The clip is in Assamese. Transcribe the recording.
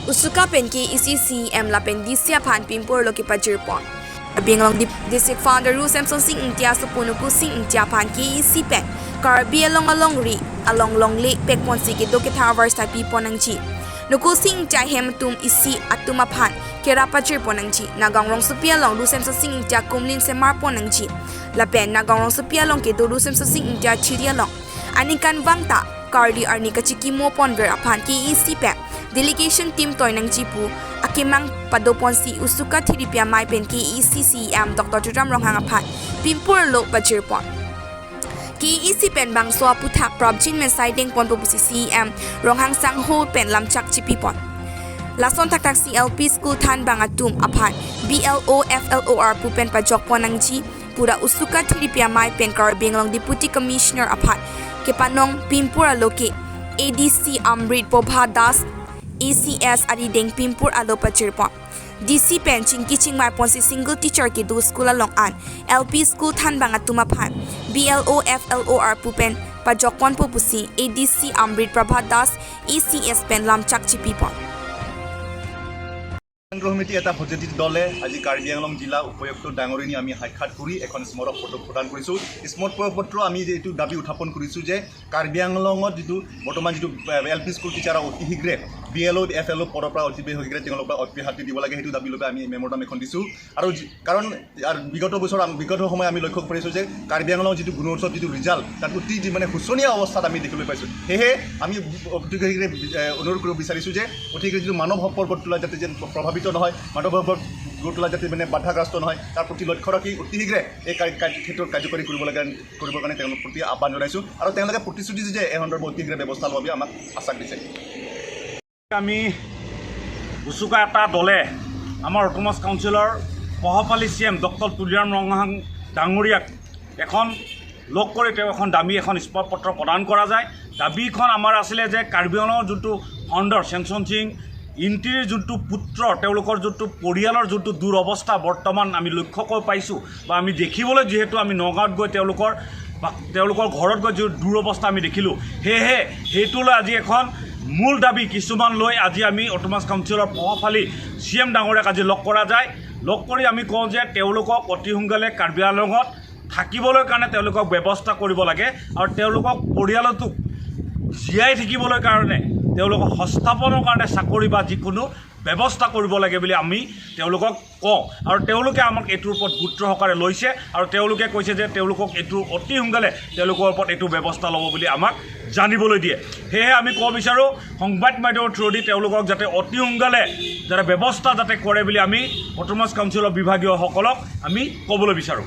Usuka pen KEC CEM lapen DC aphan Pimpur lo ki pajir pon. Binglong District Founder Ru Samson Singh Ingtia Supunu Singh Ingtia phan KEC pen Karbi along along ri along long lake pek pon si ke do ke thar sa pi ponang chi. Nukul Singh Ingtia hem tum isi atuma phan kera pajir ponang chi. Nagang rong supia long Ru Samson Singh Ingtia kumlin se mar ponang chi. Lapen nagang rong supia long ke do Ru Samson Singh Ingtia chiria long. Anikan wangta karli arni kachiki mo pon ver aphan KEC pen delegation team toinang chipu akimang padopon si usuka thiripia mai pen KEC CEM Dr. Turam Ronghang aphan Pimpur lo pajir pon. KEC pen bang swa puthak prabjin men siding pon pusi CEM Ronghang sang ho pen lamchak chipi pon. Lason tak tak CLP school than bang atum aphan BLO FLOR pupen pajok ponang ji pura usuka thiripia mai pen kar benglong Deputy Commissioner aphan kepanong Pimpur aloke ADC Amrit Pobha Das ACS ari deng Pimpur alo pachirpon. DC pen chingki chingmai ponsi single teacher ke do school along an LP school than bang atuma phan BLO FLOR pupen pajokpon pupusi ADC Amrit Prabha Das ACS pen lamchak chipi pon. কেন্দ্ৰ সমিতি এটা প্ৰতিনিধি দলে আজি কাৰ্বি আংলং জিলা উপায়ুক্ত ডাঙৰীনি আমি সাক্ষাৎ কৰি এখন স্মাৰক পত্ৰ প্ৰদান কৰিছোঁ। স্মাৰক পত্ৰ আমি এইটো দাবী উত্থাপন কৰিছোঁ যে কাৰ্বি আংলঙত যিটো বৰ্তমান যিটো এল পি স্কুল টিচাৰক অতি শীঘ্ৰে বি এল অ' এফ এল অ' পদৰ পৰা অতি শীঘ্ৰে তেওঁলোকৰ পৰা অব্যাহতি দিব লাগে, সেইটো দাবী লৈ আমি মেমৰেণ্ডাম এখন দিছোঁ। আৰু কাৰণ আৰু বিগত বছৰ বিগত সময় আমি লক্ষ্য কৰিছোঁ যে কাৰ্বি আংলঙৰ যিটো গুণোৎসৱ যিটো ৰিজাল্ট তাত অতি মানে শোচনীয় অৱস্থাত আমি দেখিবলৈ পাইছোঁ। সেয়েহে আমি অতি শীঘ্ৰে অনুৰোধ কৰিব বিচাৰিছোঁ যে অতি শীঘ্ৰে যিটো মানৱ সম্পদ গঢ়ি তোলা যাতে যেন প্ৰভাৱিত নহয়, মানৱ সম্পদ গঢ়ি তোলা যাতে মানে বাধাগ্ৰস্ত নহয়, তাৰ প্ৰতি লক্ষ্য ৰাখি অতি শীঘ্ৰে এই ক্ষেত্ৰত কাৰ্যকৰী কৰিব লাগে, কৰিবৰ কাৰণে তেওঁলোকৰ প্ৰতি আহ্বান জনাইছোঁ। আৰু তেওঁলোকে প্ৰতিশ্ৰুতি দিছে যে এই সন্দৰ্ভত অতি শীঘ্ৰে ব্যৱস্থা ল'ব বুলি আমাক আশ্বাস দিছে। আমি উচুকা এটা দলে আমাৰ অট'নমাছ কাউন্সিলৰ পহপালি C M doctor Tuliram Ronghang ডাঙৰীয়াক এখন লগ কৰি তেওঁ এখন দামী এখন স্মাৰকপত্ৰ প্ৰদান কৰা যায়। দাবীখন আমাৰ আছিলে যে কাৰ্বি আংলঙৰ যোনটো ফাউণ্ডাৰ চেমচন সিং ইংতিৰ যোনটো পুত্ৰ, তেওঁলোকৰ যোনটো পৰিয়ালৰ যোনটো দুৰৱস্থা বৰ্তমান আমি লক্ষ্য কৰি পাইছোঁ বা আমি দেখিবলৈ যিহেতু আমি নগাঁৱত গৈ তেওঁলোকৰ বা তেওঁলোকৰ ঘৰত গৈ যি দুৰৱস্থা আমি দেখিলোঁ, সেয়েহে সেইটোলৈ আজি এখন মূল দাবী কিছুমান লৈ আজি আমি অট'নমাছ কাউন্সিলৰ প্ৰভাৱশালী চি এম ডাঙৰীয়াক আজি লগ কৰা যায়। লগ কৰি আমি কওঁ যে তেওঁলোকক অতি সোনকালে কাৰ্বি আংলঙত থাকিবলৈ কাৰণে তেওঁলোকক ব্যৱস্থা কৰিব লাগে আৰু তেওঁলোকক পৰিয়ালটোক জীয়াই থাকিবলৈ কাৰণে তেওঁলোকক সংস্থাপনৰ কাৰণে চাকৰি বা যিকোনো ব্যৱস্থা কৰিব লাগে বুলি আমি তেওঁলোকক কওঁ। আৰু তেওঁলোকে আমাক এইটোৰ ওপৰত গুৰুত্ব সহকাৰে লৈছে আৰু তেওঁলোকে কৈছে যে তেওঁলোকক এইটো অতি সোনকালে তেওঁলোকৰ ওপৰত এইটো ব্যৱস্থা ল'ব বুলি আমাক জানিবলৈ দিয়ে। সেয়েহে আমি ক'ব বিচাৰোঁ সংবাদ মাধ্যমৰ থ্ৰুদি তেওঁলোকক যাতে অতি সোনকালে যাতে ব্যৱস্থা যাতে কৰে বুলি আমি অট'নমাছ কাউন্সিলৰ বিভাগীয়সকলক আমি ক'বলৈ বিচাৰোঁ।